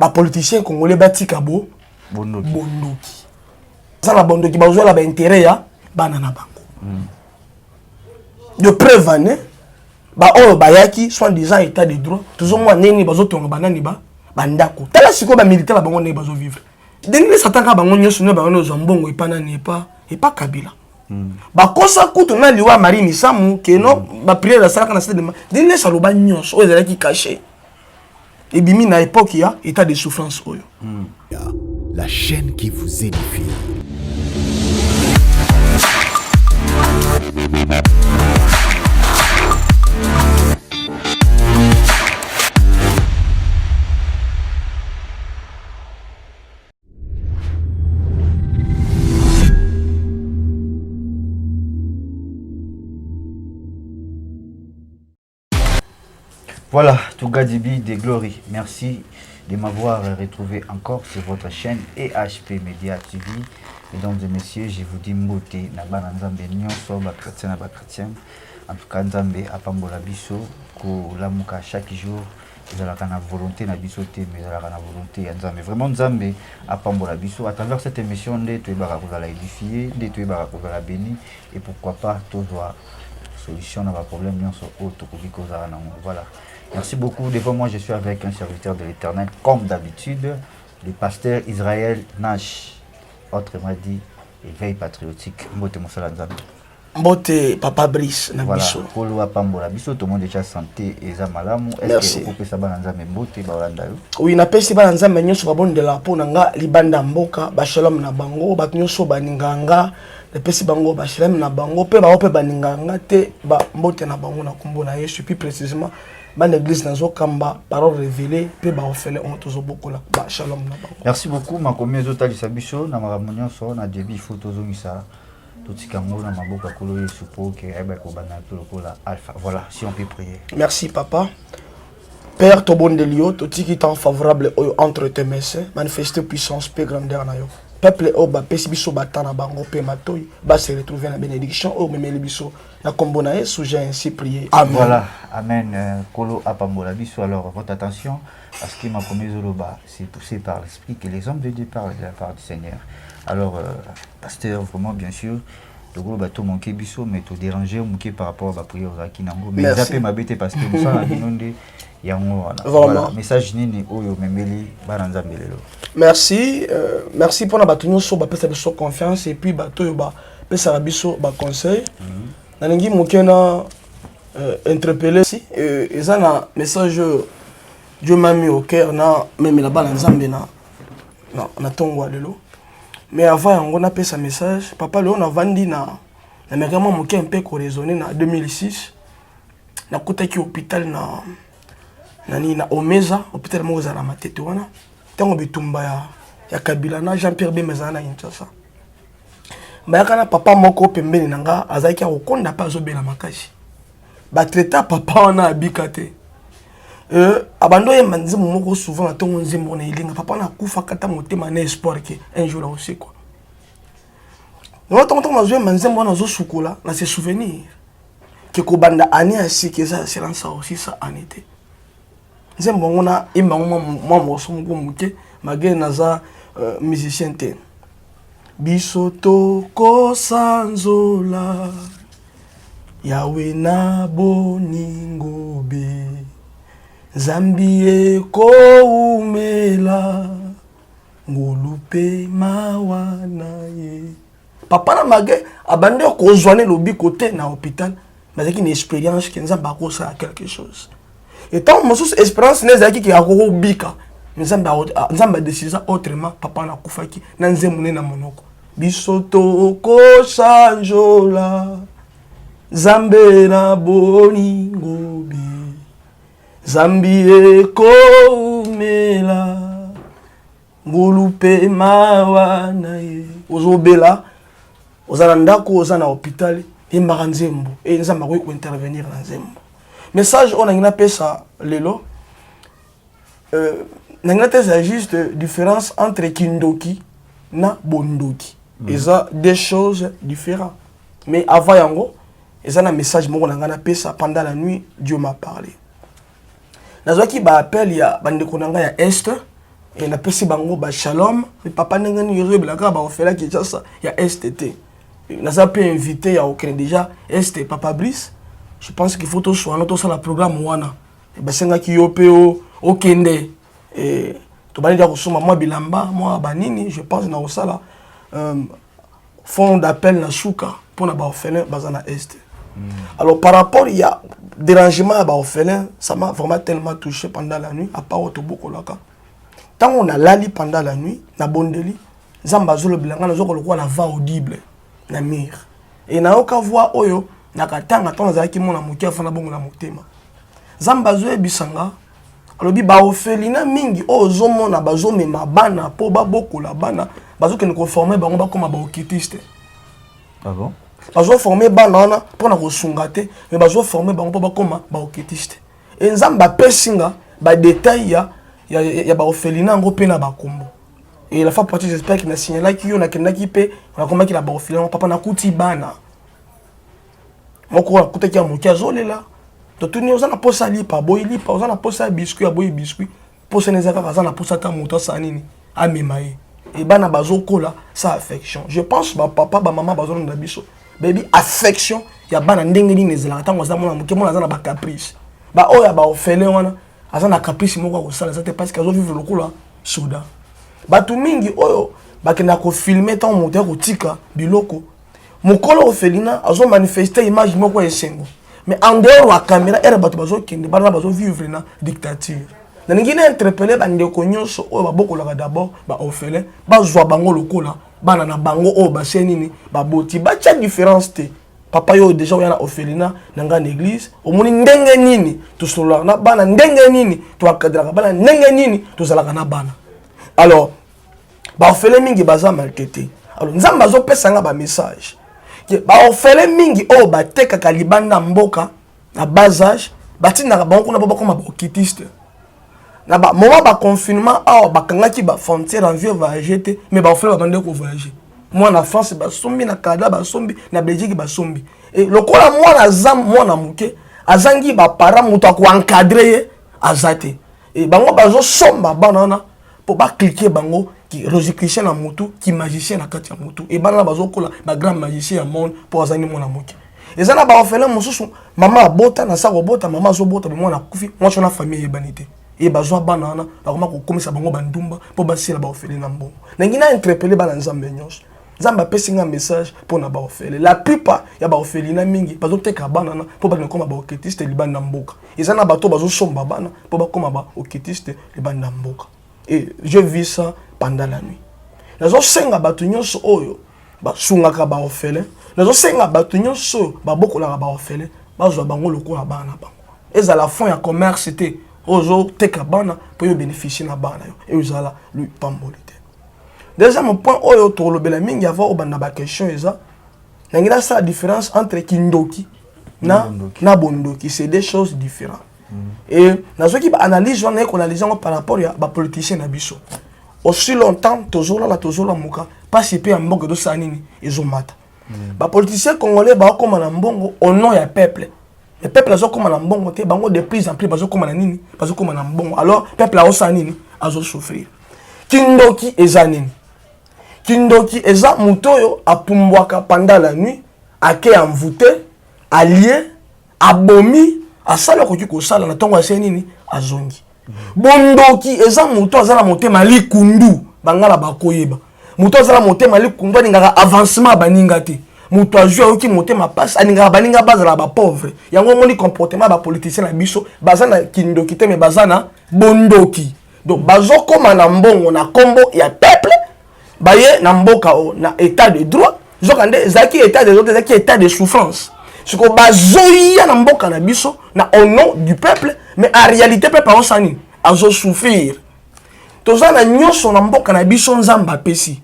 Bapoliticien congolais batika bo bondoki. Baza na bondoki, bazwala baintérêt ya bana na bango. De preuve ane baoyo bayaki soit disant état de droit, tozomona ndenge nini bazotonga banani ba bandako. Tala sikoyo bamilitaire na bango ndenge bazovivre, ndenge sataka bango nyonso nde bango nyonso mbongo epa nani, epa Kabila. Bakosa kutu na liwa Marie Misamu keno baprière asalaka na stade ndenge aloba nyonso oyo ezalaki caché ebimi na époque ya état de souffrance oyo. La chaîne qui vous édifie. Voilà, Tougadibi de Glory. Merci de m'avoir retrouvé encore sur votre chaîne EHP Media TV. Mesdames et messieurs, je vous dis mbote na bana Nzambe nyonso ba chrétien na ba chrétienne. En tout cas, Nzambe apambola biso kolamuka chaque jour ezalaka na volonté na biso te, mais ezalaka na volonté ya Nzambe. Vraiment, Nzambe apambola biso à travers cette émission nde toyebaka kozala édifié, nde toyebaka kozala béni et pourquoi pas tozwa solution na ba problème nyonso oyo tokoki kozala nango. Voilà. Merci beaucoup. Devant moi, je suis avec un serviteur de l'Éternel, comme d'habitude, le pasteur Israël Nash, autrement dit, éveil patriotique. Mbote mosala Nzambe. Mbote papa Brice na Voilà, biso. Kolo apambola biso, tout le monde déjà santé eza malamu. Est-ce Merci. que okopesa bana Nzambe mbote baolanda yo? Oui, napesi bana Nzambe nyonso babondela mpo na nga libanda mboka, bashalom na bango. Bato nyonso balingaka nga, napesi bango bashalom na bango, mpe bango mpe balingaka nga te, bambote na bango na nkombo na Yesu. Puis précisément bana église nazokamba parole révélée mpe baorphelin oyo tozobokola, bashalom na bango. Merci beaucoup. Makomi ezotalisa biso na makambo nyonso na début, il faut tozongisa, totika yango na maboko ya Nkolo Yesu po ke ayeba kobanda to lokola alpha. Voilà, si on peut prier. Merci papa. Père, tobondeli yo, totiki temps favorable oyo entre tes mains, manifeste puissance mpe grandeur na yo. Peuple oyo bapesi biso bata na bango mpe matoi, base retrouver na bénédiction oyo omemeli biso na nkombo na Yesu, j'ai ainsi prié. Amen. Voilà, amen. Kolo apambola biso. Alors, votre attention, parce que makomi ezoloba, c'est poussé par l'esprit que les hommes de Dieu parlent de la part du Seigneur. Alors, pasteur, vraiment, bien sûr, lokolo bato manqué biso, mais to déranger moke par rapport à ba prière ozalaki nango, mais Merci. eza mpe mabe te parce que mosala na bino nde yango wana. Vraiment. Voilà, message nini oyo omemeli bana Nzambe lelo? Merci, merci mpona bato nyonso bapesa biso confiance et puis bato oyo bapesaka biso baconseil. Nalingi moke na interpeller si eza na message oyo Dieu m'a mis au cœur na memela bana Nzambe na ntongo ya lelo. Mais avant yango napesa message, papa, lelo navandi na nameka mwa moke mpe koraisonner. Na 2006 nakutaki hôpital na nani, na Omeza, hôpital moko ezala na Matete wana, ntango bitumba ya Kabila na Jean Pierre Bemba ezala na Kinshasa. Bayaka na papa moko pembeni na nga, azalaki akokonda mpe azobela makasi. Batraita papa wana, abika te. Abandi oyemba nzembo moko souvent na ntongo, nzembo na elinga. Papa wana akufaka ata motema na espoir ke un jour akosekwa. Yango ntongo ntongo nazoyemba nzembo wana, nazosukola na se souvenir ke kobanda année ya sika eza assurance osisa année te. Nzembo yango na yemba yango mwa morceau moko moke, malgré naza musicien te. Biso tokosanzola Yawe na boningo be, Nzambi ekoumela ngolu mpe mawa na ye. Papa na mage abandi kozwa ne lobiko te na hôpital, mais azalaki na expérience ke Nzambe akosala quelque chose. Etango mosusu espérance ne ezalaki ke akokobika, mais Nzambe adécida autrement. Papa na akufaki na nzembo ne na monoko: biso tokosanzola Nzambe na boningo be, Nzambi ekoumela ngolu mpe mawa na ye. Ozobela, oza na ndako, oza na hôpital, yembaka nzembo e Nzambe akoki kointervenir na nzembo. Message oyo nangi napesa lelo, nangi natesa juste différence entre kindoki na bondoki. Eza deux choses différentes. Mais avant yango, eza na message moko na ngai napesa. Pendant la nuit, Dieu m'a parlé. Nazwaki baappel ya bandeko na ngai ya Est. E napesi bango bashalom. Papa, ndenge nini ozoyebela kaka baorphelin Kinshasa ya Est? Naza mpe invité ya kokende déjà Est. Papa Brice, je pense qu'il faut toswana, tosala programme wana. Basengaki yo mpe okende. Tobandi dia kosomba mwa bilamba, mwa banini. Je pense na kosala fonds d'appel na suka mpona baorphelin baza na Est. Alors, par rapport ya dérangement ya baorphelin, ça m'a vraiment tellement touché pendant la nuit. À part oyo tobokolaka, ntango nalali pendant la nuit, nabondeli, Nzambe azolobela ngai, nazoka lokola na voix audible na mur e nayoka voix oyo nakatanga ntango nazalaki mwana moke, afanda bongo na motema. Nzambe azoyebisa nga, alobi baorphelinat mingi oyo ozomona bazomema bana mpo babokola bana, bazokende koformer bango bakóma baoccultiste. Ah bon? Bazoformer bana wana mpona kosunga te, mais bazoformer bango mpo bakóma baoccultiste. E Nzambe apesi nga badétail ya baorphelinat yango mpe na bakombo. Et la fois passée, j'espère que nasignalaki yo, nakendaki mpe, nakomaki na baorphelinat. Papa, nakuti bana moko, nakutaki ya moke azolela. Totuni: "Oza na posa ya lipa?" Aboyi lipa. "Oza na posa ya biscuit?" Aboyi biscuit. Posa na eza kaka aza na posa ata moto asala nini, amema ye. E bana bazokola sans affection. Je pense bapapa, bamama bazolanda biso, bayebi affection ya bana ndenge nini ezalaka. Ntango aza mwana moke, mwana aza na bacaprice. Baoyo ya baorphelin wana aza na caprice moko ya kosala eza te, parce que azovivre lokola soda. Bato mingi oyo bakendaka kofilmer ntango moto ya kotika biloko, mokolo orphelinat azomanifester image moko ya esengo, mais en dehors ya caméra, ere bato bazokende, bana bazovivre na dictature. Nalingi na interpeller bandeko nyonso oyo babokolaka d'abord baorphelin, bazwa bango lokola bana na bango oyo basie nini, baboti, batya différence te. Papa, yo déjà oya na orphelinat na ngai na église, omoni ndenge nini tosololaka na bana, ndenge nini toencadraka bana, ndenge nini tozalaka na bana. Alors baorphelin mingi baza maltraité. Alors Nzambe azopesa nga bamessage ke baorphelin mingi oyo batekaka libanda mboka na bas âge, batindaka bango kuna mpo bakoma baoccultiste. Na bamoment baconfinement awa, bakangaki bafrontière, avion voyage te, mais baorphelin babandi kovoyage. Mwana France basombi, na Canada basombi, na Belgique basombi. E lokola mwana aza mwana moke, azangi baparent, moto akoencadrer ye aza te. E bango bazosomba bana wana mpo bacliquer bango ki rosicrucien na motu, ki magicien na kati ya motu. E bana wana bazokola bagrand magicien ya monde mpo azangi mwana moke. Eza na baorphelin mosusu, mama abota na sa kobota, mama azobota, be mwana akufi, mwasi wana famille eyebani te. E bazwa bana wana, bakoma kokomisa bango bandumba mpo basila baorphelin na mbongo. Nangi na interpeller bana Nzambe nyonso. Nzambe apesi nga message mpo na baorphelin. La plupart ya baorphelinat mingi bazoteka bana wana mpo bakende koma baoccultiste libanda mboka. Eza na bato bazosomba bana mpo bakoma baoccultiste libanda mboka. Et je vis ça pendant la nuit. Nazosenga bato nyonso oyo basungaka baorphelin, nazosenga bato nyonso oyo babokolaka baorphelin, bazwa bango lokola bana na bango. Ezala fond ya commerce te oyo ozoteka bana mpo yo bénéficie na bana yo, eyo ezala lipamboli te. Deuxième point oyo tokolobela mingi avant obanda baquestion, eza nangi nasala différence entre kindoki na bondoki. C'est deux choses différentes. Et nazwaki baanalyse wana, naye koanalyse yango par rapport ya bapoliticien na biso. Aussi longtemps tozolala, tozolamuka, mpasi mpe ya mboka ezosala nini? Ezomata. Bapoliticien congolais bakokóma na mbongo au nom ya peuple, mais peuple azokóma na mbongo te. Bango de plus en plus bazokóma na nini? Bazokóma na mbongo. Alors peuple azosala nini? Azosouffrir. Kindoki eza nini? Kindoki eza moto oyo apumbwaka pendant la nuit, ake envoûte, alie, abomi, asali akoki kosala na ntongo, ase nini, azongi. Bondoki eza moto aza na motema likundu. Bangala bakoyeba moto aza na motema likundu, alingaka avancement ya baninga te. Moto azwi, ayoki motema mpasi, alingaka baninga bazala bapauvre. Yango omoni comportement ya bapoliticien na biso, baza na kindoki te, mais baza na bondoki. Donc bazokóma na mbongo na nkombo ya peuple. Baye na mboka oyo na état de droit, zoka nde ezalaki état de droit, ezalaki état de souffrance. Siko bazoya na mboka na biso na au nom du peuple, mais en réalité peuple azosala nini? Azosouffrir. Toza na nyonso na mboka na biso, Nzambe apesi,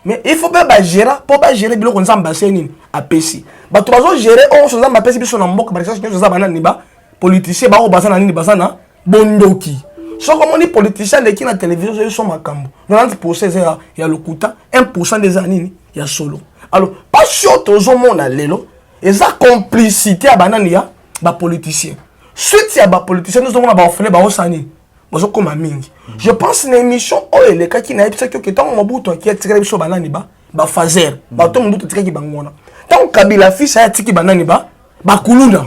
mais il faut mpe bagérer mpo bagérer biloko Nzambe asali nini, apesi. Bato bazogérer oyo nyonso Nzambe apesi biso na mboka, barecherche nyonso, eza banani? Bapoliticien bango baza na nini? Baza na bondoki. Soki omoni politicien aleki na télévision, ozoyi so makambo, 90 % eza ya lokuta, 1 % nde eza ya nini, ya solo. Alors pasi oyo tozomona lelo eza complicité ya banani? Ya bapoliticien. Suite ya bapoliticien nde ozomona baorphelin baosala nini? Bazokóma mingi. Je pense na émission oyo elekaki, nayebisaki oke ntango Mobutu aki, atikali biso banani? Ba bafaser, bato Mobutu atikaki bango wana. Ntango Kabila fils aye, atiki banani? Ba bakuluna.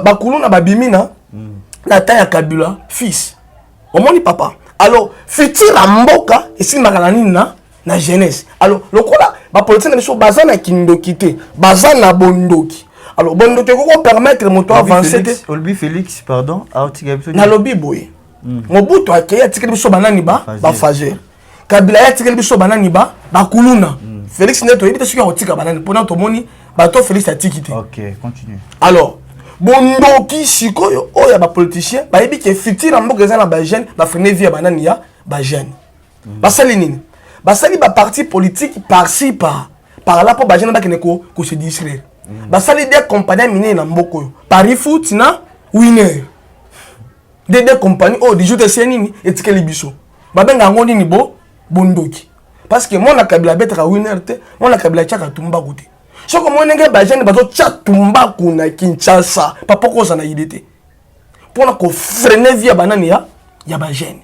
Bakuluna babimi na ta ya Kabila fils. Omoni, papa? Alors futur ya mboka esimbaka na nini? Na jeunesse. Alors lokola bapoliticien na biso baza na kindoki te, baza na bondoki. Alors bondoki ekoki kopermettre moto avance te. Olobi Félix, pardon, aotika biso. Nalobi boye: Mobutu akei, atikeli biso banani? Ba bafaser. Kabila ye atikeli biso banani? Ba bakuluna. Félix nde toyebi te soki akotika banani, mpona tomoni bato Félix atiki te. Ok, continue. Alors bondoki sikoyo oyo ya bapoliticien, bayebi ke futur ya mboka eza na bajeune, bafreiner vie ya banani? Ya bajeune. Basali nini? Basali baparti politique par-ci par là mpo bajeune bakende kose distraire. Basali de compagnie ya minene na mboka oyo, Paris Foot na Winner, de compagnie oyo dijour esie nini etikeli biso. Babenga yango nini? Bo bondoki. Parce que mwana Kabila abetaka winner te, mwana Kabila atiaka tumbaku te. Soki omoni ndenge bajeune bazotya tumbaku na Kinshasa, papa, koza na idée te mpona kofreiner vie ya banani? Ya bajeune.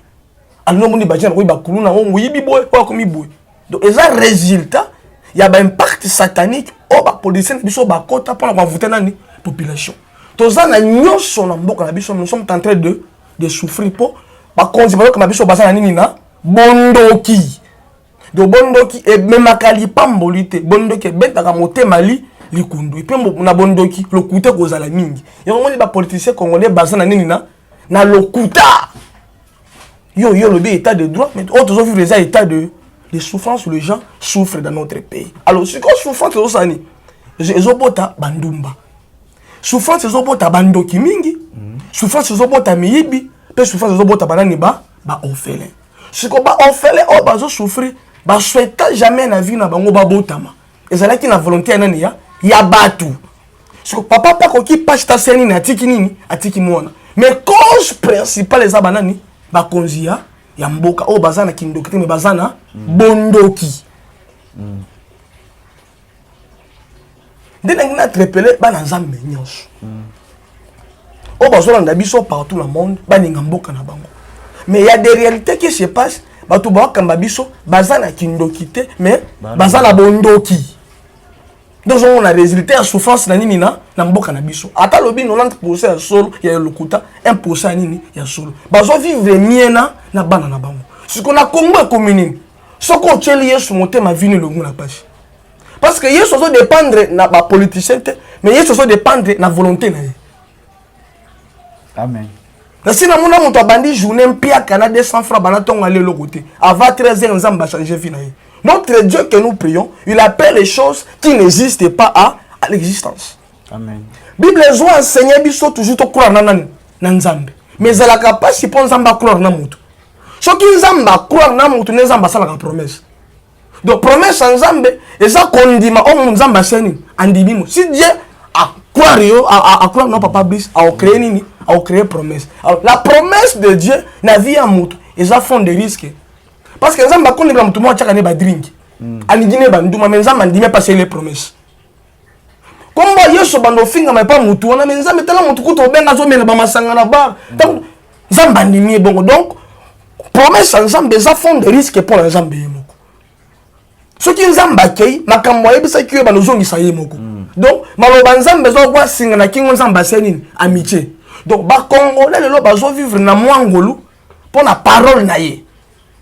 Alino omoni bajeune bakoyi bakuluna oyo moyibi boye, oyo akomi boye. Donc eza résultat ya baimpact satanique oyo bapoliticien na biso bakota mpona koenvoûter nani? Population. Toza na nyonso na mboka na biso, nous sommes en train de souffrir mpo bakonzi bazokamba biso baza na nini? Na bondoki. Donc bondoki ememaka lipamboli te, bondoki ebetaka motema li likundu mpe na bondoki lokuta kozala mingi. Yango moni bapoliticien congolais baza na nini? Na lokuta. Yo olobi état de droit, mais oyo tozovivre eza état de souffrance. Les gens souffrent dans notre pays. Alors sikoyo souffrance ezosala nini? Ezobota bandumba, souffrance ezobota bandoki mingi, souffrance ezobota miyibi, mpe souffrance ezobota banani? Ba baorphelin. Sikoyo baorphelin oyo bazosouffrir, basouhaita jamais na vie na bango babotama. Ezalaki na volonté ya nani? Ya bato. Siko papa mpe akoki pasi tasala nini? Atiki nini? Atiki mwana. Mais cause principale eza banani? Bakonzi ya mboka oyo baza na kindoki te, mais baza na bondoki. Nde nangi nainterpeller bana Nzambe nyonso oyo bazolanda biso partout na monde, baninga mboka na bango. Mais y a des réalités qui se passent. Bato bakamba biso baza na kindoki te, mais baza na bondoki. Nde ozomona résultat ya souffrance na nini? Na mboka na biso. Ata lobi 90 ya solo ya lokuta, 1 ya nini? Ya solo. Bazovivre miena na bana na bango. Siko na Kongo ekomi nini? Soki otyeli Yesu motema, vino elongo na pasi, parce que Yesu azodépendre na bapoliticien te, mais Yesu azodépendre na volonté na ye. Amen. Nasi namona moto abandi journée mpiaka na 200 francs, bana ntongo ali eloko te, avant 13 heures Nzambe achange vie na ye. Notre Dieu que nous prions, il appelle les choses qui n'existent pas à l'existence. Amen. Bible ezo enseigner biso toujours tocroire na nani? Na Nzambe. Mais ezalaka mpasi mpo Nzambe acroire na motu. Soki Nzambe acroire na motu, nde Nzambe asalaka promesse. Donc promesse ya Nzambe eza kondima oyo Nzambe asali nini? Andimi mo. Si Dieu acroire yo, acroire na papa Brice, aocréer nini? Aocréer promesse. Alors la promesse de Dieu na vie ya motu eza fond de risque, parce que Nzambe akondimela motu moko atiaka ne badrink, alingi ne banduma, mais Nzambe andimi apasi ele promesse. Kombo Yesu bando ofingama epa motu wana, mais Nzambe tala motu kuta obenga azomela bamasanga na bar, ntango Nzambe andimi ye bongo. Donc promesse ya Nzambe eza fond de risque mpo na Nzambe ye moko. Soki Nzambe akei, makambo ayebisaki yo bando ozongisa ye moko. Donc maloba Nzambe eza kwa singa na kingo. Nzambe asali nini? Amitié. Donc bacongolais lelo bazovivre na mwa ngolu mpo na parole na ye.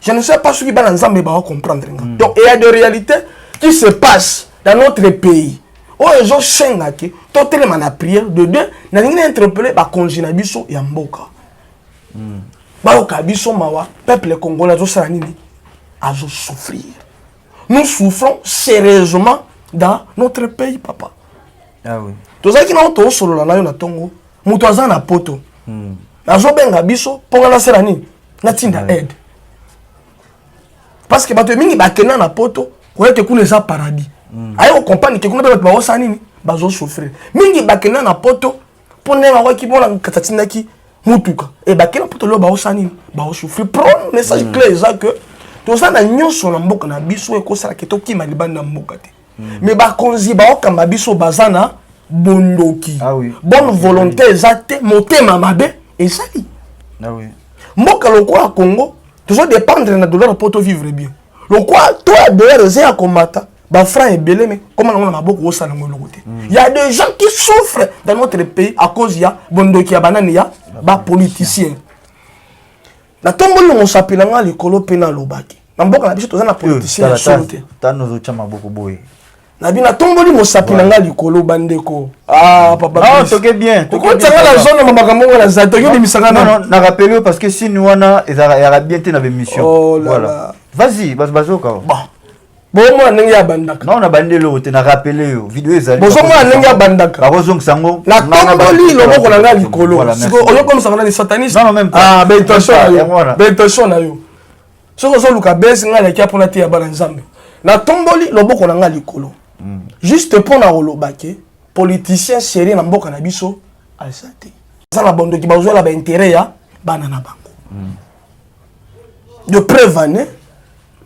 Je ne sais pas soki bana Nzambe comprendre nga. Donc il y a des réalités qui se passent dans notre pays oyo ezosenga ke totelema na prière. De deux, nalingi na interpeller bakonzi na biso ya mboka, bayoka biso mawa. Peuple congolais azosala nini? Azosouffrir. Nous souffrons sérieusement dans notre pays, papa. Ah oui. Tozalaki nango, tozosolola na yo na ntongo. Moto aza na poto azobenga biso mpo nga nasala nini? Natinda aide, parce que bato mingi bakenda na poto koya te kuna eza paradis. Aye kocomprendre ke kuna mpe bato bazosala nini? Bazosouffrir mingi. Bakenda na poto mpo ndenge akwaki mpona kata atindaki mutuka e bakenda poto, lelo baosala nini? Bazosouffrir. Pro message clé eza ke toza na nyonso na mboka na biso ekosalaka tokima libanda ya mboka te, mais bakonzi baokamba biso baza na bondoki. Ah oui. Bonne volonté eza te, motema mabe Ezali. Ah oui. Mboka lokola Congo, tozo dépendre na dollar po to vivre bien. Lokola to ya dollar eza ya komata, ba francs ebele mais comment nango na maboko osala yango eloko te. Il y a des gens qui souffrent dans notre pays à cause ya bondoki ya banani ya ba politiciens. Natomboli mosapi na nga likolo mpe nalobaki na mboka na biso toza na politicien ya solo te. Tano ozotya maboko boye. Nabi natomboli mosapi na nga likolo, bandeko. Ah papa. Ah, toke bien. Okotianga na zone na makambo ngo na za toke obimisanga. Non non, na rappelé parce que signe wana ezalaka bien te na bémission. Oh là. Voilà, vas-y, bas bazoka. Bon, bomona ndenge ya bandaka. Non, na bandi eloko te, na rappelé yo video ezali. Bozomona ndenge ya bandaka. Bakozongisa yango. Natomboli loboko na ngai likolo. Sikoyo oyokomisaka nani sataniste? Non non, même pas. Ah, bentention na yo, bentention na yo. Soki ozoluka bese, ngai aleki mpona te ya bana Nzambe. Natomboli loboko na ngai likolo juste mpo na koloba ke politicien sérieux na mboka na biso aza te. Aza na bondoki, bazwela baintérêt ya bana na bango. De preuve ane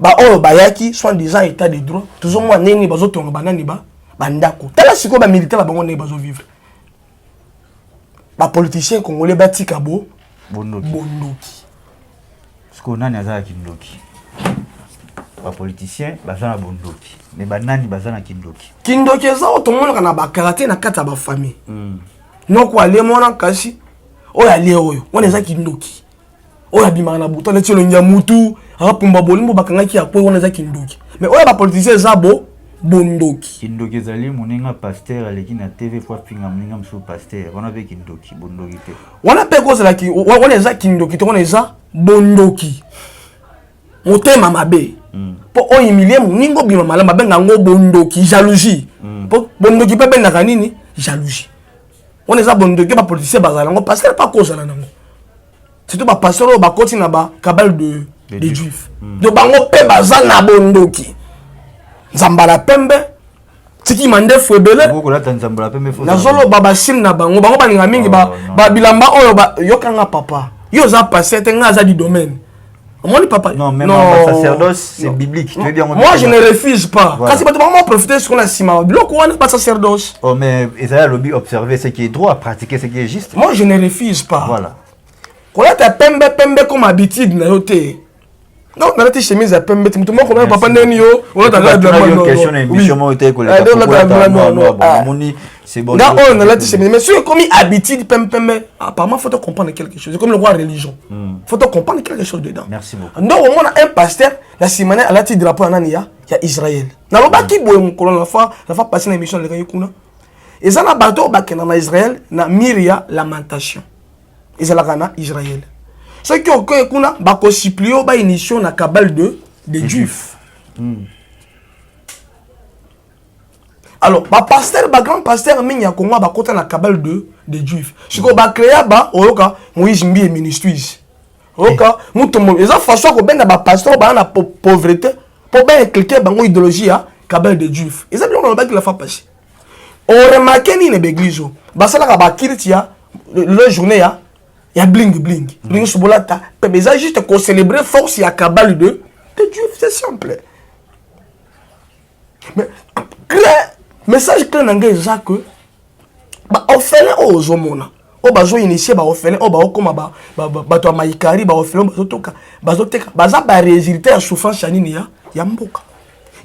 baoyo bayaki soi-disant état de droit, tozomona ndenge bazotonga banani ba bandako. Tala sikoyo bamilitaire na bango ndenge bazovivre. Bapoliticien congolais batika bo bondoki. Bondoki. Sikoyo nani aza na kindoki? Bapoliticien baza na bondoki, mais banani baza na kindoki? Kindoki eza oyo tomonaka na bakarate na kati ya bafamille. Noko alie mwana, kasi oyo alie oyo wana eza kindoki. Oyo abimaka na butu, aleti elongi ya mutu, akapumba bolimbo, bakangaki ya kwe, wana eza kindoki. Mais oyo bapoliticien eza bo bondoki. Kindoki ezali moninga pasteur aleki na TV fo afinga moninga mosusu pasteur, wana mpe kindoki, bondoki te? Wana mpe ekozala, wana eza kindoki te, wana eza bondoki, motema mabe. Mpo oyo humilie moninga obima malamu, babenga yango bondoki, jalousie. Mpo bondoki mpe ebendaka nini? Jalousie. Wana eza bondoki. Bapoliticien bazala yango, pasteur mpe akozala nango, surtout bapasteur oyo bakoti na bakabbale de juif. Donc bango mpe baza na bondoki. Nzambala pembe, tiki mandefu ebele. Kolata nzambala pembe. Nazoloba basime na bango. Bango balinga mingi babilamba oyo. Yokanga papa, yo oza pasteur te, nga aza du domaine. Omoni papa? Non, même non, sacerdoce, c'est biblique. Tu bien. Moi, je ne refuse pas. Kasi bato bango profiter sikoyo na nsima biloko wana, basacerdoce. Oh, mais ezali alobi observer ce qui est droit, pratiquer ce qui est juste. Moi, je ne refuse pas. Voilà. Kolata pembe pembe comme habitude na yo te. Non, nalati chemise ya pembe te, moto moko na papa ndeni yo Question na émission moko te koleka c'est bon. Nga oyo nalati chemise, mais soki ekomi habitude pembe pembe, apparemment faut comprendre quelque chose, comme le roi religion, faut comprendre quelque chose dedans. Merci beaucoup. Donc omona un pasteur na nsima na alati drapeau ya nani, ya Israël. Nalobaki boye mokolo na fa passé na émission alekaki kuna. Eza na bato oyo bakenda na Israël, na mur ya lamentation ezalaka na Israël. Soki okoye kuna, bakosupplier oyo bainitier na kabbale de juif. Alors bapasteur, bagrand pasteur mingi ya Congo bakota na kabbale de juif. Sikoyo bacréa ba oyoka Moïse Mbiye Ministries, oyoka Mutombo, eza façon ya kobenda bapasteur oyo baa na pauvreté mpo bainculquer bango idéologie ya kabbale de juif. Eza biloko nalobaki la fois passé. Oremarquer nini? Baeglise oyo basalaka baculte ya le journée ya bling bling, ndenge nyonso bolata pembe, eza juste kocélébrer force ya kabbale de juif. C'est simple. Mais clair, message clair na ngai eza que baorphelin oyo ozomona, oyo bazoinitier baorphelin, oyo baokóma bato ya maikari, baorphelin bazotoka, bazoteka, baza barésultat ya souffrance ya nini, ya mboka.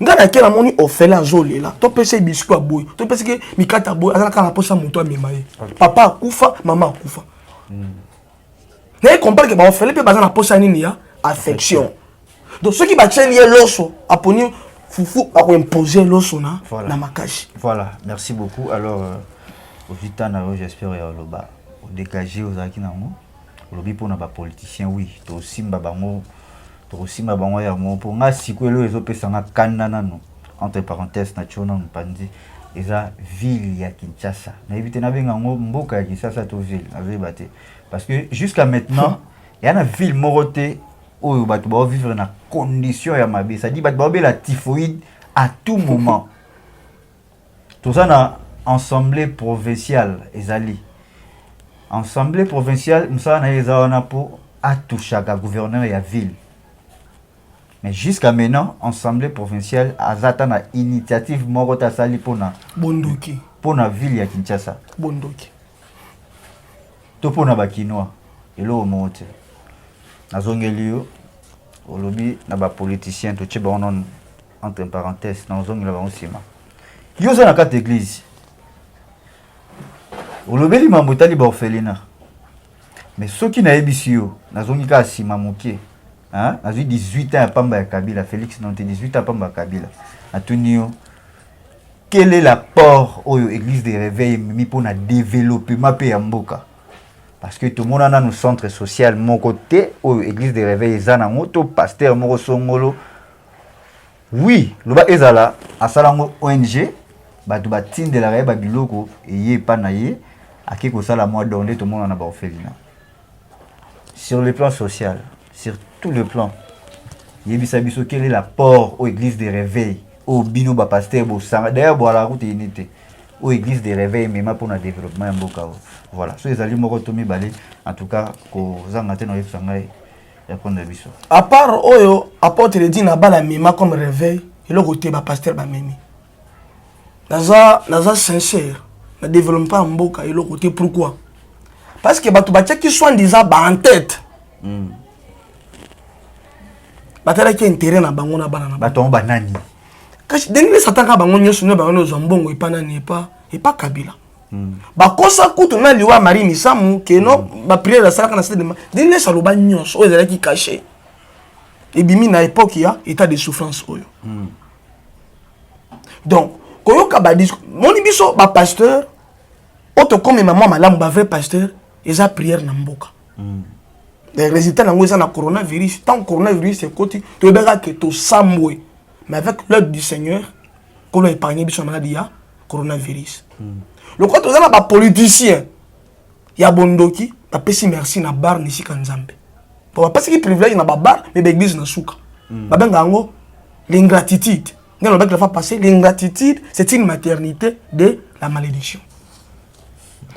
Ngai nake namoni orphelin azolela, topesa ye biscuit ya boye, topesaki mikate ya boye, aza kaka na mposa moto amema ye. Papa akufa, mama akufa. Naye comprendre ke baorphelin mpe baza na mposa ya nini? Ya affection. Donc soki batieli ye loso, aponi fufu, akoimpose loso na, Voilà. na makasi. Voilà, merci beaucoup. Alors, ozwi temps na yo, j'espère ya oloba odégage ozalaki nango, olobi mpona bapoliticien. Oui, tosimba bango, tokosimba bango yango. Mpo nga sikoyo eloko ezopesanga kanda nano, entre parenthèse na tio nano pandi, eza ville ya Kinshasa. Nayebi te nabenga yango mboka ya Kinshasa to ville, nazoyeba te, parce que jusqu'à maintenant ya na ville moko te oyo bato baovivre na condition ya mabe, c'est-à-dire bato baobela typhoïde à tout moment. Toza na assemblée provinciale, ezali assemblée provinciale, mosala na ye eza wana mpo atouchaka gouverneur ya ville, mais jusqu'à maintenant assemblée provinciale aza ata na initiative moko te asali mpona Bondoki. mpona ville ya Kinshasa. Bondoki. To mpona bakinois. Eloko moko te. Nazongeli yo, olobi na ba politiciens totie bango nanu entre parenthèses, nazongela bango nsima. Yo oza na kati église, olobeli mambo etali ba orphelinat, mais soki nayebisi yo, nazongi kaka nsima moke, nazwi 18 ans ya pamba ya Kabila, Félix non te, 18 ans ya pamba ya Kabila, natuni yo: quel est l'apport oyo église de réveil ememi mpona développement mpe ya mboka? Parce que tomona nanu centre social moko te oyo église de réveil eza nango, to pasteur moko songolo. Oui, loba ezala asala yango ONG, bato batindelaka ye babiloko, eye epa na ye, ake kosala mwa don nde tomona na baorphelinat. Sur le plan social, sur tout le plan, yebisa biso quel est l'apport oyo église de réveil, oyo bino bapasteur bosanga, d'ailleurs boalaka kuta yini te, oyo église de réveil emema mpona développement ya mboka oyo. Voilà, so ezali moko to mibale, en tout cas kozanga te na oyebisa ngai, répondre biso. À part oyo apôtre Edi na bala mema comme réveil, eloko te bapasteur bamemi. Naza sincère, na développement ya mboka eloko te. Pourquoi? Parce que bato batiaki soi-disant ba en tête, batalaki intérêt na bango na bana na bango. Bato yango banani? Kasi ndenge sataka bango nyonso nde bango nyonso mbongo epa nani? Epa Kabila. Bakosa kutu na liwa Marie Misamu keno baprière asalaka na stade de ndenge aloba nyonso oyo ezalaki caché, ebimi na époque ya état de souffrance oyo. Donc koyoka badiscours, moni biso bapasteur oyo tokomema mwa malamu, bavrai pasteur, eza prière na mboka. Résultat nango eza na coronavirus. Tant coronavirus ekoti, toyebaka ke tosambwe, mais avec l'aide du Seigneur, kolo épargne biso na maladie ya coronavirus. Lokola toza na bapoliticien ya bondoki, bapesi merci na bar na esika Nzambe, po bapesaki privilège na babar, mais baéglise na suka. Babenga yango l'ingratitude. Nde lobaki la fois passée, l'ingratitude, c'est une maternité de la malédiction.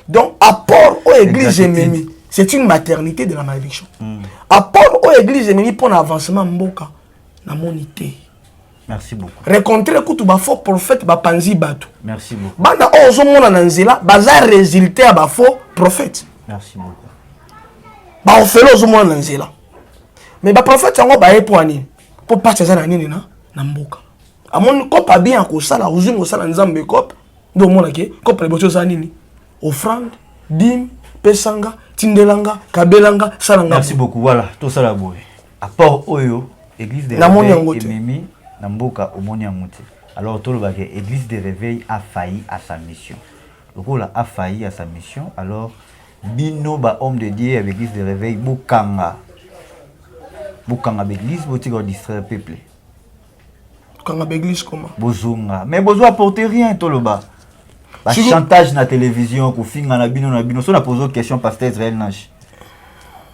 Donc apport oyo église ememi, c'est une maternité de la malédiction. Apport oyo église ememi mpona avancement mboka, namoni te. Merci beaucoup. Rencontre kutu bafaux prophète, bapanzi bato. Merci beaucoup. Bana oyo ozomona na nzela baza résultat ya bafaux prophète. Merci beaucoup. Baorphelin ozomona na nzela, mais baprophète yango baye mpo ya nini? Mpo pasi eza na nini na mboka. Amoni kopa bien ya kosala, ozwi kosala Nzambe kope nde omonake kope liboso eza nini? Offrande, dîme, pesanga, tindelanga, kabelanga, salanga. Merci beaucoup. Voilà, tosala boye: apport oyo église de Namoni yango te. Ememi na mboka, omoni yango te. Alors tolobaka église de réveil a failli à sa mission. Lokola a failli à sa mission, alors bino bahomme de Dieu ya baéglise de réveil, bokanga, bokanga baéglise, botika kodistraire peuple. Kanga baéglise comment? Bozonga, mais bozo apporter rien. Toloba bachantage na télévision, kofinga na bino na bino. So na pose question, pasteur Israel Nash,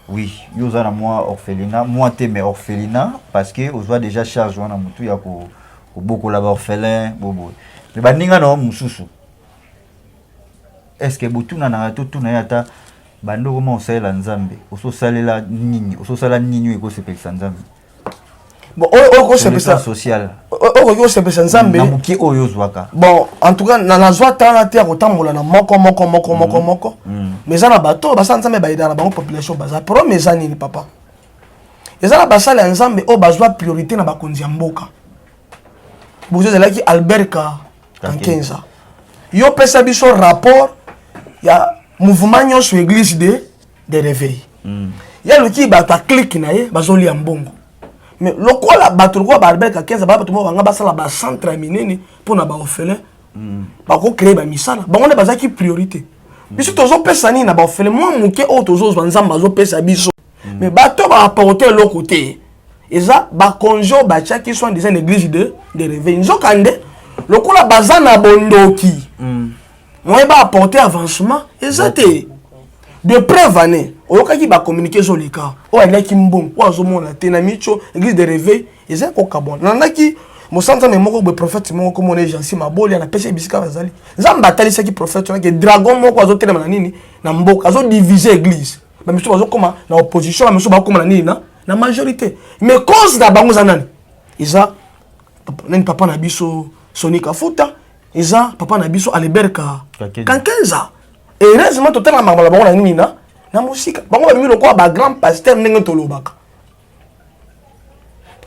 oui, yo oza na mwa orphelinat, mwa te, mais orphelinat, parce que ozwa déjà charge wana motu ya kobokola baorphelin boboye, mais baninga na yo mosusu, est ce que botunanaka? Totuna ye ata bandoko ma osalela Nzambe, ososalela nini, ososala nini oyo ekosepelisa Nzambe? Bon, oyo okosepelisa social. Oyo okoki kosepelisa Nzambe. Na moke oyo ozwaka. Bon, en tout cas nazwa tana te ya kotambola na moko moko moko moko moko, mais eza na bato oyo basala Nzambe, bayedaka na bango population. Baza problème eza nini, papa? Eza na basala ya Nzambe oyo bazwa priorité na bakonzi ya mboka. Bozo ezalaki Albert ka Kankenza. Yo pesa biso rapport ya mouvement nyonso église de réveil. Ye aluki bato aclique na ye, bazolia mbongo. Mais lokola bato lokola ba Albert Kakenza, baa bato moko banga basala bacentre ya minene mpona baorphelin, bakocréer bamisala, bango nde bazalaki priorité. Biso tozopesa nini na baorphelin? Mwa moke oyo tozozwa, Nzambe azopesa biso, mais bato baapporte eloko te. Eza bakonzi oyo batiaki soi-disant na église de réveil. Nzoka nde lokola baza na bondoki, moyen baapporte avancement eza te. De preuve ane oyokaki bacommuniqué ezoleka, oyo aliaki mbongo, oyo azomona te na micho. Église de réveil eza kokabwana. Nalandaki mosala Nzambe moko boye, prophète moko komona Agency Maboli, anapesi bisika bazali. Nzambe atalisaki prophète wana ke dragon moko azotelema na nini na mboka, azodivise église. Bamisusu bazokóma na opposition, bamisusu bakóma na nini na majorité. Mais cause na bango eza nani? Eza nani? Papa na biso Soni Kafuta, eza papa na biso Albert Kankenza. Heureusement totala makambo na bango na nini na Na mosika. Bango babimi lokola ba grand pasteur ndenge tolobaka.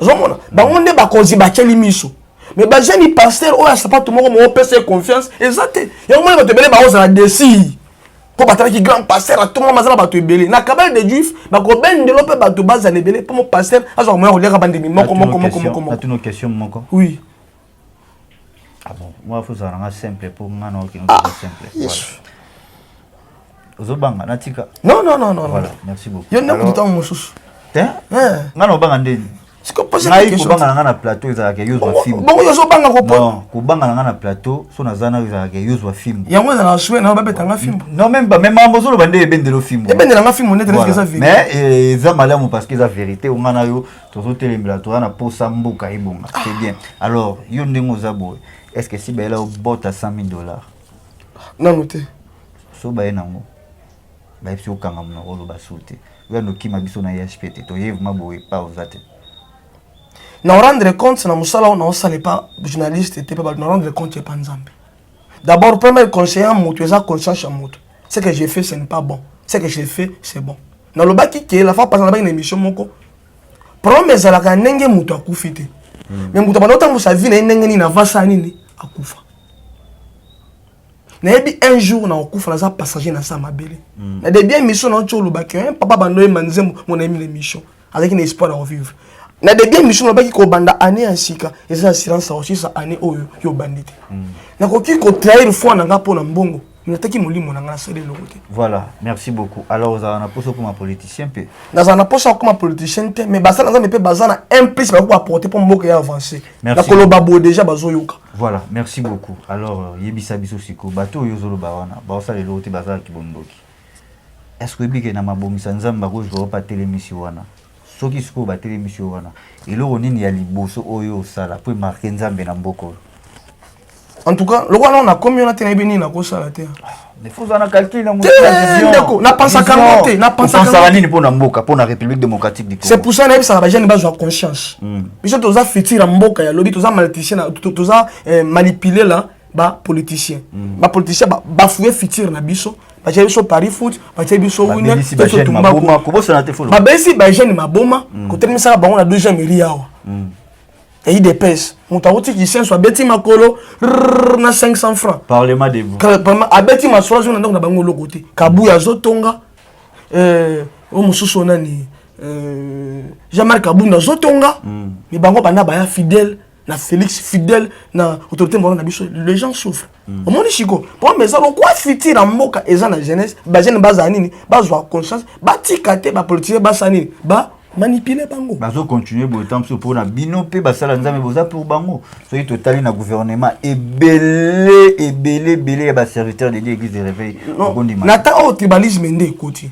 Ozomona bango nde bakonzi batieli miso. Mais ba jeune pasteur oyo ya sapato moko moko pesa ye confiance eza te. Yango moni bato ebele baozala desi. Mpo batalaki grand pasteur atonga maza na bato ebele. Na cabale de juif bakobendelo mpe bato bazala ebele mpo mo pasteur azwaka moya koliaka bandimi moko moko moko moko moko. Natuna question moko. Oui. Ah bon, moi faut zala nga simple pour nga na okino ah, simple. Voilà. Ozobanga natika. Non non non non. Voilà, merci beaucoup. Yo nde kutu mosusu. Te? Eh. Nga na obanga ndeni. Ngai kobanga na nga na plateau ezalaka yo zwa fimbo. Bongo yo ozobanga ko Non, kobanga na nga na plateau so naza na yo ezalaka yo zwa fimbo. Yango ezalaka souhait na babeta nga fimbo. Non même pas, même mambo ozoloba nde ebendelo fimbo. Ebendela nga fimbo nde eza vérité. Mais eh, eza malamu parce que eza vérité onga na yo tozotelemela toza na posa mboka ebonga. C'est bien. Alors yo ndenge oza boye, est-ce que si bayela obota 100 000 $? Nanu te. So baye nango bayebisi okanga monoko oloba su te, oya nokima biso na IHP te, toye vraiment boye pa oza te. Na rendre compte na mosala oyo naosala epa journaliste te, mpe bato na rendre compte epa Nzambe. D'abord, premier conseiller ya moto eza conscience ya moto. Ce que j'ai fait, ce n'est pas bon, ce que j'ai fait, c'est bon. Nalobaki ke la fois passée, nalobaki na émission moko, problème ezalaka ndenge moto akufi te, mais moto abanda otambusa vie na ye ndenge nini avasa nini akufa. Nayebi un jour na okufa, naza passager na sa mabele. Na début émission na oti olobaki papa bando oyemba nzembo mo nayembi na émission, azalaki na espoir ya kovivre. Na début émission nalobaki kobanda année ya sika eza assurance ya kosisa année oyo yo obandi te. Nakoki kotrahir foi na nga mpo na mbongo, mais nataki molimo na nga, nasali eloko te. Voilà, merci beaucoup. Alors ozala na posa okoma politicien mpe? Nazala na posa okoma politicien te, mais basala Nzambe mpe baza na un plus bakoki koapporter mpo mboka ya avance. Nakoloba boye déjà bazoyoka. Voilà, merci beaucoup. Alors yebisa biso sikoyo, bato oyo ozoloba wana baosala eloko te, bazalaki bondoki, est ce que oyebi ke na mabongisa Nzambe akozwa oyo batelemisi wana? Soki sikoyo batelemisi yo wana, eloko nini ya liboso oyo osala po emarquer Nzambe na mboka oyo? En tout cas, lokola nano nakomi wana te, nayebi nini nakosala te. Mais faut ozala na calcul na ndeko, napensaka yango te, napensaka nini mpo na mboka, mpo na République démocratique du Congo? C'est pour ça nayebisaka bajeune bazwa conscience. Biso toza futur ya mboka ya lobi, toza maléticien, toza manipulé la bapoliticien. Bapoliticien bafouye futur na biso, batia biso pari foot, batia biso winner. Babesi bajeune maboma kotelemisaka bango na deuxième ri awa ya UDPS. Moto awuti Kisenso, abeti makolo na 500 francs. Parlement debout. Abeti masolo, azonga na ndako na bango eloko te. Kabuya azotonga, oyo mosusu nani, Jean-Marc Kabunda azotonga, mais bango banda baya fidèle na Félix, fidèle na autorité morale na biso, les gens souffrent. Omoni siko problème eza lokwa futur ya mboka eza na jeunesse. Bajeune bazala nini? Bazwa conscience, batika te bapoliticien basala nini? Bamanipuler bango. Bazocontinuer boye ntango mosusu mpona bino mpe basala Nzambe boza pour bango. Soki totali na gouvernement, ebele ebele ebele ya baserviteur de Dieu, église de réveil. Na temps oyo tribalisme nde ekoti,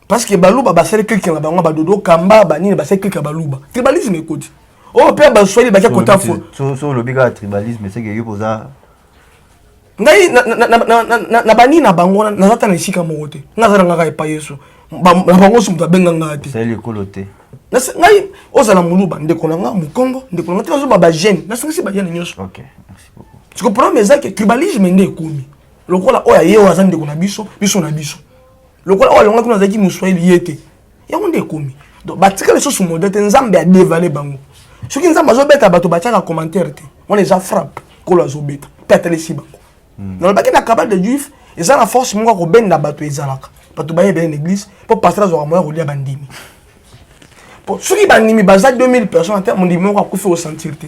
parce que Baluba basali clique na bango, badodo kamba banini basali clique ya Baluba, tribalisme ekoti. Oyo mpe Baswahili bakia kota fo. So olobi kaka tribalisme, seke yo poza Ngai na banini na bango wana, naza ta na esika moko te. Ngai aza na ngaka epai Yesu na bango, so moto abenga ngai te. Osali ekolo te. Ngai ozala Moluba ndeko na nga, Mokongo ndeko na nga te, nazoba bajeune, nasangisi bajeune nyonso. Ok, merci beaucoup. Siko problème eza ke tribalisme nde ekomi lokola oyo aye oyo aza ndeko na biso, biso na biso, lokola oyo alongaki kuna azalaki Moswahili, ye te. Yango nde ekomi. Donc batika lisusu modèle te, Nzambe adévoiler bango. Soki Nzambe azobeta bato, batiaka commentaire te. Wana eza frappe Nkolo azobeta mpe atelesi bango. Nalobaki na cabale de juif eza na force moko ya kobenda bato. Ezalaka bato bayebele na église mpo pasteur azwaka moya kolia bandimi. Po soki bandimi baza 2000 personnes, ate mondimi moko akufi, osentir te.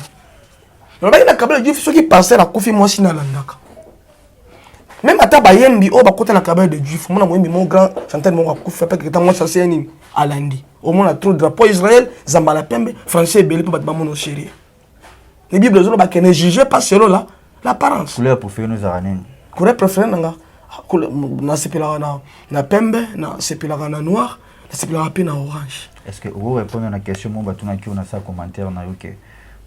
Nalobaki na cabale de juif, soki pasteur akufi, mwasi nalandaka. Même ata bayembi oyo bakota na cabale de juif, omona moyembi moko, grand chanteur moko akufi, apeke ntango mwasi aseya nini, alandi. Omona trop drapeau Israël, zambala pembe, français ebele mpo bato bamona osérieux. Ne Bible ezoloba ke ne juge pas selon la l'apparence. Couleur préférée no ezalaka nini? Couleur préférée na nga, nasepelaka na pembe, nasepelaka na noir, nasepelaka mpe na orange. Est ce que okorépondre na question moko batunaki oyo na sa commentaire na yo ke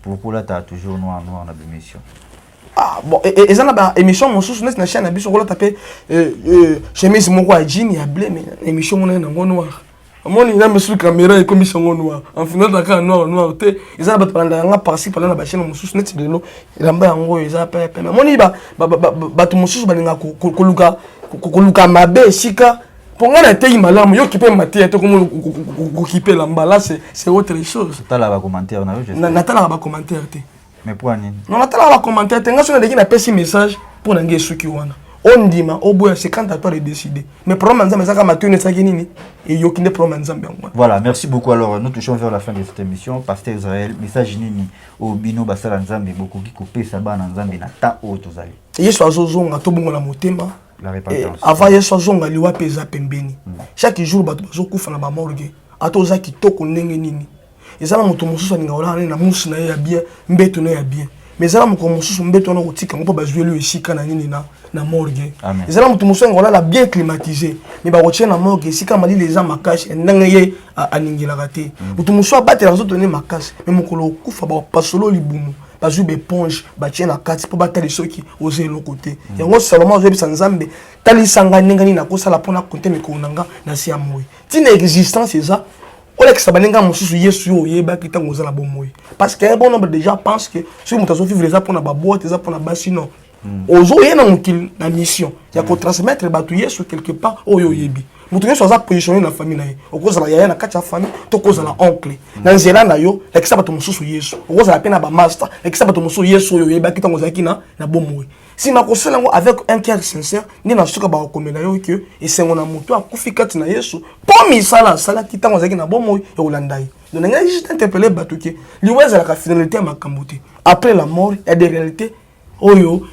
pourquoi olataka toujours noir noir na bémission? Ah, bon, eza na baémission mosusu neti na chaîne na biso, kolata mpe chemise moko ya jean ya bleu, mais na émission mona nango noir. Omoni na mosusu caméra ekomisi yango noir, enfin kaka noir noir te. Eza na bato balandaka nga par-ci par-là na bachaîne mosusu. Neti lelo elamba yango oyo eza pembe. Omoni bato mosusu balingaka koluka mabe esika. Mpo ngai nateyi malamu, yo kipe mateya te, kokipe elamba là, c'est autre chose. Otalaka bacommentaire na yo, j'espère. Natalaka bacommentaire te. Mais mpo ya nini? Non, natalaka bacommentaire te. Ngai soki naleki, napesi message mpo na ngai, esuki wana. Ondima, oboya, c'est quant à toi de décider. Mais problème ya Nzambe ezaka matoi esalaki nini, eyoki nde problème ya Nzambe yango wana. Voilà, merci beaucoup. Alors, nous touchons vers la fin de cette émission. Pasteur Israël, message nini oyo bino basala Nzambe bokoki kopesa bana Nzambe na temps oyo tozali? Yesu azozonga, tobongola motema. La repentance. Avant Yesu azonga, liwa mpe eza pembeni. Chaque jour bato bazokufa na bamorgue. Ata oza kitoko ndenge nini, eza na moto mosusu alingaka kolala nini na musu na ye ya bien, mbeto na ye ya bien, mais eza na mokolo mosusu mbeto wana kotika yango mpo bazweli yo esika na nini na morgue. Amen. Eza na moto mosusu alinga kolala bien climatisé, mais bakotia na morgue esika malili eza makasi, ndenge ye aningelaka te. Moto mosusu abatelaka nzoto ne makasi, mais mokolo okufa, bapasolo libumu, bazwi baéponge, batie na kati mpo batali soki oza eloko te. Yango Salomo azoyebisa Nzambe: talisa ngai ndenge nini nakosala mpona compter mikolo na nga na se ya moi. Ntina existence eza olakisa baninga mosusu Yesu oyo oyebaki ntango oza na bomoi, parce que un bon nombre déjà pense que soki moto azovivre, eza mpona baboite, eza mpona basi. Non, ozoye na mokili na mission ya kotransmettre bato Yesu quelque part oyo oyebi. Moto nyonso aza positionné na famille na ye. Okozala yaya na kati ya famille to okozala oncle na nzela na yo, lakisa bato mosusu Yesu. Okozala mpe na bamaster, lakisa bato mosusu Yesu oyo oyebaki ntango ozalaki na bomoi. Nsima kosala yango avec un cœur sincère, nde na suka bakokomela yo ke esengo na moto akufi kati na Yesu, mpo misala asalaki ntango azalaki na bomoi ekolanda ye. Donc nangai juste interpeller bato ke liwa ezalaka finalité ya makambo te. Après la mort, ya des réalités oyo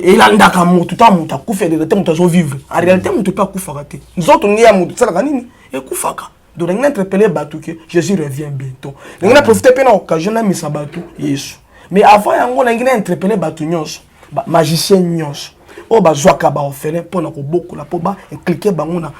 elandaka motu. Ntango moto akufi, ya des réalités moto azovivre. En réalité, moto mpe akufaka te, nzoto nde ya moto esalaka nini, ekufaka. Donc nangi na interpeller bato ke Jésus revient bientôt. Nangi na profite mpe na occasion namisa bato Yesu. Mais avant yango, nangi na interpeller bato nyonso, magicien nyonso oyo bazwaka baorphelin mpona kobokola, mpo baimpliquer bango na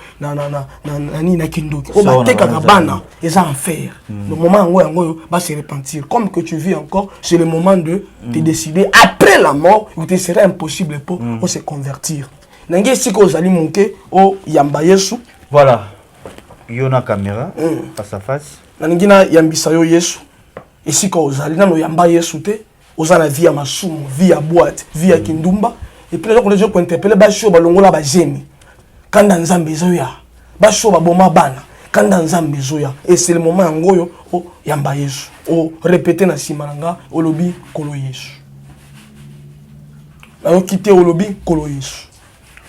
nini, na kindoki, oyo batekaka bana, eza enfer. Le moment yango oyo base repentir. Comme que tu vis encore, c'est le moment de te décider. Après la mort, il te sera impossible mpo ose convertir. Nangi esika ozali moke, oyamba Yesu. Voilà, yo na caméra, face à face. Nalingi nayambisa yo Yesu. Esika ozali, nano oyamba Yesu te, oza na vie ya masumu, vie ya boîte, vie ya kindumba. Et puis naza koleza kointerpeller basi oyo balongola bazemi. Kanda Nzambe ezoya. Basi oyo baboma bana, kanda Nzambe ezoya. Et c'est le moment yango oyo oyamba Yesu. Orépéter na nsima na nga, olobi: Nkolo Yesu. Nayoki te. Olobi: Nkolo Yesu.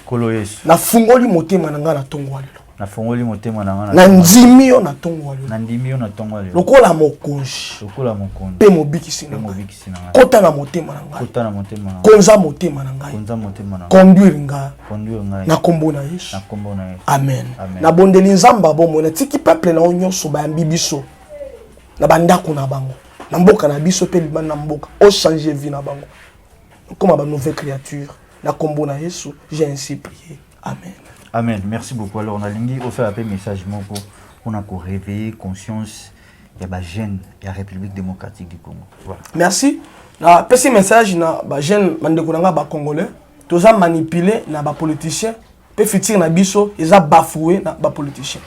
Nkolo Yesu. Nafungoli motema na nga na ntongo ya lelo. Nafungoli motema na nga. Nandimi yo na ntongo ya lelo. Nandimi yo na ntongo ya lelo. Lokola mokonzi. Lokola mokonzi. Mpe mobikisi na mpe ngai. Mobikisi na ngai. Kota na motema na ngai. Kota na motema na ngai. Konza motema na ngai. Konza motema na ngai. Conduire ngai. Conduire ngai. Na nkombo na Yesu. Na nkombo na Yesu. Amen. Amen. Nabondeli Nzambe abomoi, natiki peuple na yo nyonso bayambi biso na bandako na bango, na mboka na biso mpe libanda na mboka. Ochange vie na bango, okoma banouvelle créature. Na nkombo na Yesu, j'ai ainsi prié, amen. Amen, merci beaucoup. Alors, nalingi osala mpe message moko mpona koréveiller conscience ya bajeune ya République démocratique du Congo. Voilà. Merci. Napesi message na bajeune, bandeko na nga bacongolais. Toza manipulé na bapoliticien, mpe futur na biso eza bafoué na bapoliticien.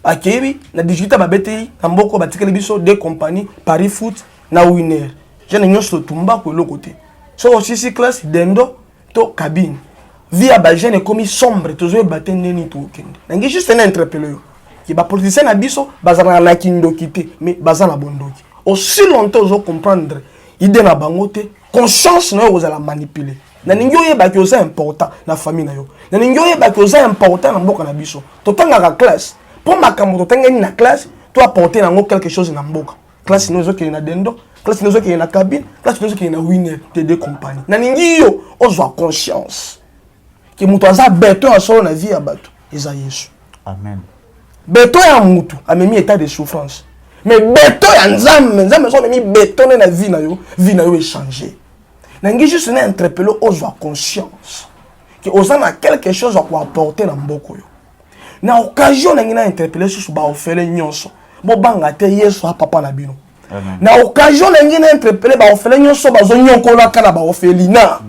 Bakeyebi na 18 babetei na mboka, batikeli biso deux compagnie, Paris Foot na Winner. Jeune nyonso totumbako eloko te. Soki osisi classe, dendo to cabine. Vie ya bajeune ekomi sombre, tozoyeba te ndeni tokende. Nangi juste na interpeller yo ke bapoliticien na biso bazalaka na kindoki te, mais baza na bondoki. Aussi longtemps ozocomprendre idée na bango te, conscience na yo kozala manipulé. Nalingi oyebaki oza important na famille na yo. Nalingi oyebaki oza important na mboka na biso. Totangaka classe mpo makambo totangani na classe, to apporter nango quelque chose na mboka. Classe no ezokende na dendo, classe no ezokende na cabine, classe no ezokende na Winner te de compagnie. Nalingi yo ozwa conscience ke moto aza beton ya solo na vie ya bato eza Yesu. Amen. Beton ya mutu amemi état de souffrance, mais beton ya Nzambe, Nzambe so amemi beton nde na vie na yo, vie na yo échange. Nangi juste na interpeller ozwa conscience ke oza na quelque chose ya koapporter na mboka oyo. Na occasion, nangi na interpeller susu baorphelin nyonso: bobanga te, Yesu apapa na bino. Amen. Na occasion, nangi na interpeller baorphelin nyonso bazonyokolaka na baorphelinat.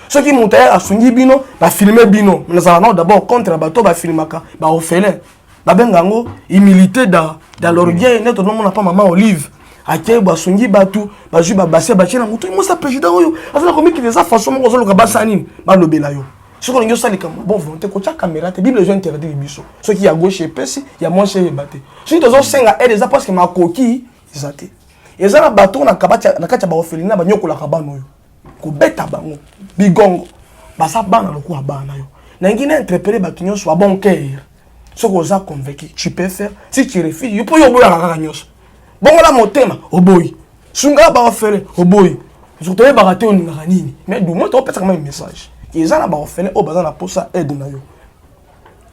Soki moto aye asungi bino, bafilme bino. Nazala nao d'abord contre bato bafilmaka baorphelin. Babenga yango humilité dans l'orgueil. Nde tonomona pa mama Olive akei, basungi bato, bazwi babase, batie na motu mosa. Président oyo aza na komikili, eza façon moko ozoluka basala nini, balobela yo. Soki olingi osala likambo bon volonté, kotya caméra te. Bible ezo interdire biso. Soki ya gauche epesi, ya mwasi eyeba te. Soki tozosenga aide, eza parce que makoki eza te. Eza na bato na kati ya baorphelinat banyokolaka bana oyo, kobeta bango bigongo. Baza bana lokola bana na yo. Nalingi na interpeller bato nyonso ya bon cœur. Soki oza convaincu, tu peux faire. Si tu refuses, yo mpo yo oboyaka kaka nyonso, bongola motema. Oboyi sunga baorphelin, oboyi, toyebaka te olingaka nini. Mais du moins topesaka même message: eza na baorphelin oyo baza na posa aide na yo.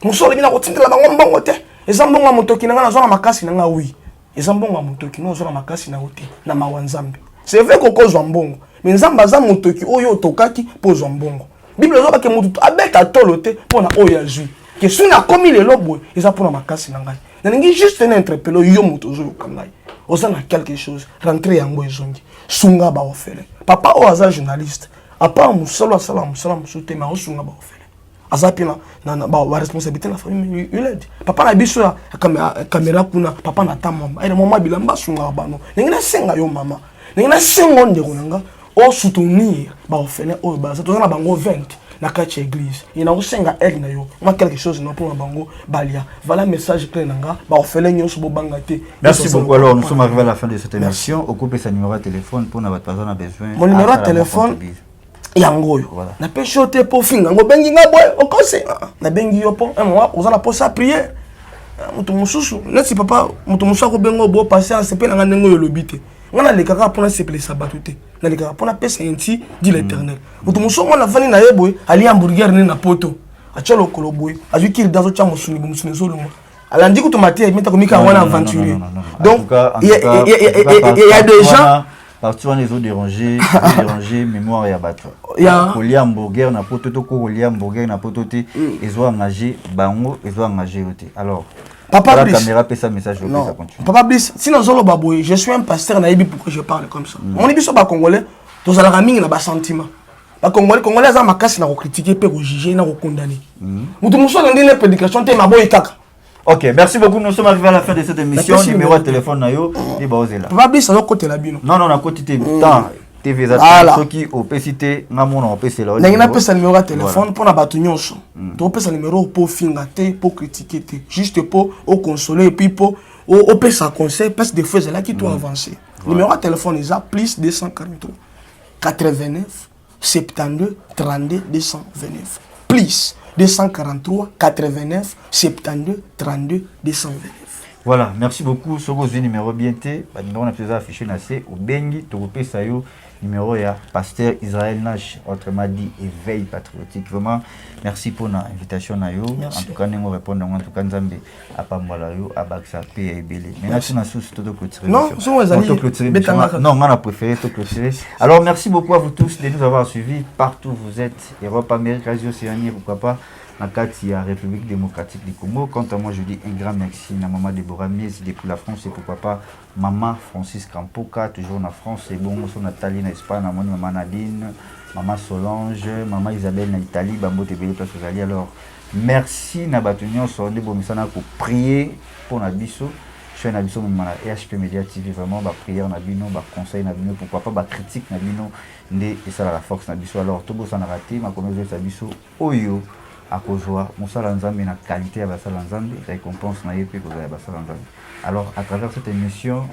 Mosu olobi na kotindela bango mbongo te, eza mbongo ya motoki na ngai, nazwa na makasi na ngai. Oui, eza mbongo ya motoki no, ozwa na makasi na yo te, na mawa Nzambe. C'est vrai kokozwa mbongo, mais Nzambe aza motoki oyo otokaki mpo ozwa mbongo. Bible ezobake motu abeta tolo te mpo na oyo azwi ke soki nakomi lelo boye, eza mpona makasi na ngai. Nalingi juste na interpeller yo, moto ozoyoka ngai, oza na quelque chose, rentre yango ezongi, sunga baorphelin. Papa oyo aza journaliste, à part mosala asala, mosala mosusu te, mais aosunga baorphelin. Aza mpe na baresponsabilité na famille. Uled papa na biso ya caméra kuna, papa na ta mama ene mama bilamba, asungaka bano. Ndenge nasenga yo mama, ndenge nasenga ndeko na nga, osoutenir baorphelin oyo baza, toza na bango 20 na kati ya église. Ye nakosenga aide na yo, mwa quelque chose na mpona bango balia. Voilà message clair na nga. Baorphelin nyonso, bobanga te. Merci beaucoup. Alors, nous sommes arrivés à la fin de cette émission. Okopesa numéro ya téléphone mpona bato baza na besoin. Mon numéro ya téléphone yango oyo napesi yo te mpo ofinga yango. Obengi nga boye, okosi. Nabengi yo mpo oza na posa prière. Moto mosusu neti papa, moto mosusu akobenga oyo bo patience mpe na nga ndenge oyo olobi te. Nga nalekaka mpona sepelisa bato te, nalekaka mpona pesa ainsi dit l'Éternel. Moto mosusu ngo nafandi na ye boye, ali hamburger ne na poto, atya lokolo boye, azwi cure-dent, azotya mosuni, mosuni ezolongwa, alandi kutu mateya meta komika wana aventurier. Donc il y a des gens Parti wana ezodéranger, déranger mémoire ya bato. Kolia hamburger na poto to kolia hamburger na poto te, ezo engage bango, ezo engage yo te. Alors Papa Bliss, caméra, pesa message. Non, Papa Bliss, si nazoloba boye, je suis un pasteur, nayebi pourquoi je parle comme ça. Omoni, biso bacongolais tozalaka mingi na basentiment. Bacongolais, congolais aza makasi na kocritiquer mpe kojuger na kocondamner. Moto mosusu alandi na prédication te, maboyi kaka. Ok, merci beaucoup. Nous sommes arrivés à la fin de cette émission. Numéro de téléphone, na yo, et baozela. Papa Bliss azokotela bino. Non, non, na koti te. Temps TV eza soki opesi te, nga mona opesela. Ndenge napesa numéro ya téléphone mpona bato nyonso, topesa numéro mpo ofinga te, mpo critiquer te, juste mpo oconsoler et puis mpo opesa conseil, parce que des fois ezalaki to avancer. Numéro ya téléphone eza plus 243 89 72 32 229, plus 243 89 72 32 229. Voilà, merci beaucoup. Soki ozwi numéro bien te, banuméro na biso eza affiché na se. Obengi, tokopesa yo numéro ya pasteur Israël Nash, autrement dit Éveil patriotique. Vraiment, merci pour l'invitation na yo. En tout cas, ndenge répondre, en tout cas, Nzambe apambola yo, abakisa pe ya ebele. Maintenant, tuna susu to clôturer. Non, so ezali Non, on a préféré to clôturer. Alors, merci beaucoup à vous tous de nous avoir suivis partout où vous êtes, Europe, Amérique, Asie, Océanie, pourquoi pas na kati ya République démocratique du Congo. Quant à moi, je dis un grand merci na maman Deborah Mies depuis la France et pourquoi pas maman Francis Kampoka, toujours na France, et bon, so Nathalie na Espagne, na moni maman Nadine, maman Solange, maman Isabelle na Italie, bambote ebele place ozali. Alors, merci na bato nyonso nde bomisana ko prier pour na biso. Chaîne na biso na HP Media TV, vraiment ba prière na bino, ba conseil na bino, pourquoi pas ba critique na bino nde esalaka force na biso. Alors, tobosanaka te makomi ezoyesa biso: oyo akozwa mosala Nzambe na qualité ya basala Nzambe, récompense na ye mpe kozala ya basala Nzambe. Alors, à travers cette émission,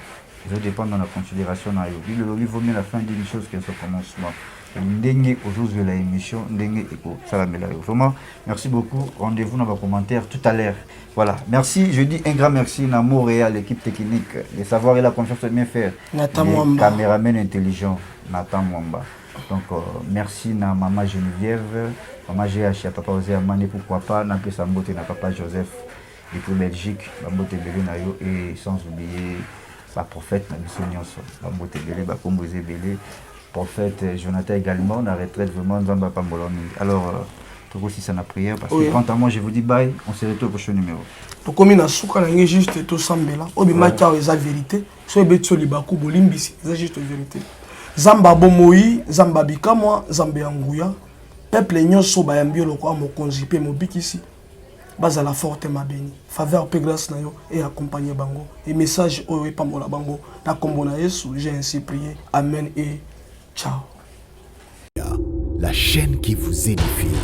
ezodépendre na considération na yo. Bible elobi: vaut mieux la fin d'une chose que son commencement. Ndenge ozozwela émission, ndenge ekosalamela yo. Vraiment, merci beaucoup. Rendez-vous dans vos commentaires tout à l'heure. Voilà, merci. Je dis un grand merci na Montréal, l'équipe technique, le savoir et la confiance de bien faire. Nathan Mwamba. Caméraman intelligent, Nathan Mwamba. Donc merci na maman Geneviève, maman GH, papa Osé Amane, pourquoi pas napesa mbote na papa Joseph depuis Belgique, bambote ebele na yo, et sans oublier ba prophète na biso nyonso, bambote ebele, bakombo eza ebele. Prophète Jonathan également na retraite, vraiment Nzambe apambola mingi. Alors tokosisa na prière parce que quant à moi, je vous dis bye, on se retrouve au prochain numéro. Tokomi na suka na ngai, juste tosambela. Oyo bimaki awa eza vérité. So ebeti so libaku, bolimbisi, eza juste vérité. Nzambe abomoi, Nzambe abikamwa, Nzambe ya nguya, peuple nyonso bayambi yo lokola mokonzi mpe mobikisi, bazala fortement béni. Faveur mpe grâce na yo e accompagne bango e message oyo epambola bango. Na nkombo na Yesu, j'ai ainsi prié, amen et ciao. La chaîne qui vous édifie.